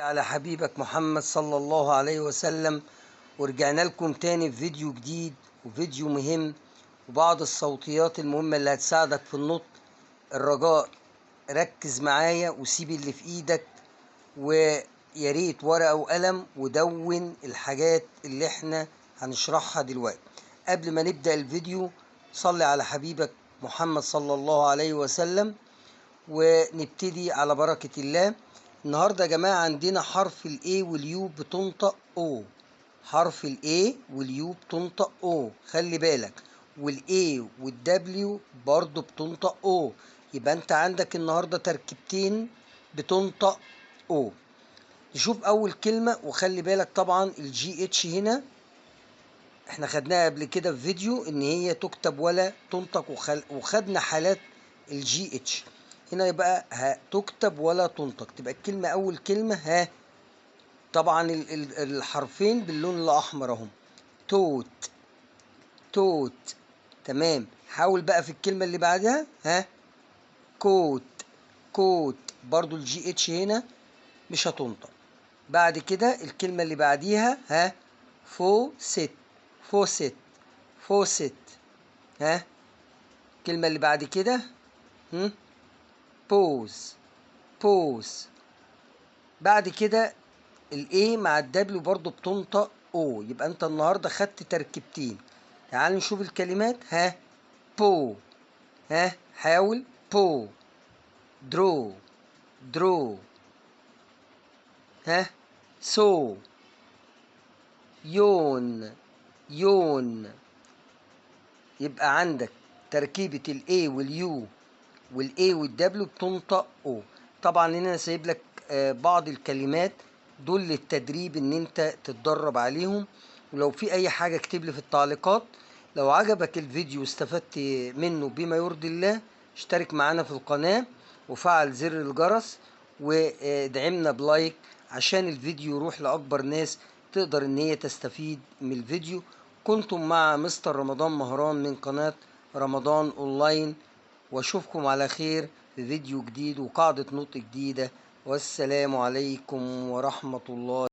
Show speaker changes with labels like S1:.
S1: على حبيبك محمد صلى الله عليه وسلم. ورجعنا لكم تاني في فيديو جديد وفيديو مهم وبعض الصوتيات المهمة اللي هتساعدك في النطق. الرجاء ركز معايا وسيب اللي في ايدك، ويا ريت ورقة وقلم ودون الحاجات اللي احنا هنشرحها دلوقتي. قبل ما نبدأ الفيديو صلي على حبيبك محمد صلى الله عليه وسلم ونبتدي على بركة الله. النهاردة يا جماعة عندنا حرف ال A وال U بتنطق O، حرف ال A وال U بتنطق O، خلي بالك، وال A وال W برضو بتنطق O. يبقى انت عندك النهاردة تركيبتين بتنطق O. نشوف أول كلمة، وخلي بالك طبعا ال GH هنا احنا خدناها قبل كده في فيديو ان هي تكتب ولا تنطق، وخدنا حالات ال GH هنا، يبقى تكتب ولا تنطق. تبقى الكلمة أول كلمة ها، طبعا الحرفين باللون الأحمر اهم، taught taught، تمام. حاول بقى في الكلمة اللي بعدها ها، caught caught، برضو ال GH هنا مش هتنطق. بعد كده الكلمة اللي بعديها ها، faucet faucet faucet، ها. الكلمة اللي بعد كده هم، pause pause. بعد كده ال A مع ال W برضو بتنطق O. يبقى انت النهاردة خدت تركيبتين. تعال نشوف الكلمات ها، paw ها، حاول، paw، draw draw، ها، saw، yawn yawn. يبقى عندك تركيبة ال A وال U وال A وال W بتنطق O. طبعا هنا انا سايب لك بعض الكلمات دول للتدريب ان انت تتدرب عليهم، ولو في اي حاجة اكتب لي في التعليقات. لو عجبك الفيديو واستفدت منه بما يرضي الله اشترك معانا في القناة وفعل زر الجرس وادعمنا ب like عشان الفيديو يروح لأكبر ناس تقدر ان هي تستفيد من الفيديو. كنتم مع مستر رمضان مهران من قناة رمضان اونلاين، واشوفكم على خير في فيديو جديد وقاعدة نطق جديدة. والسلام عليكم ورحمة الله.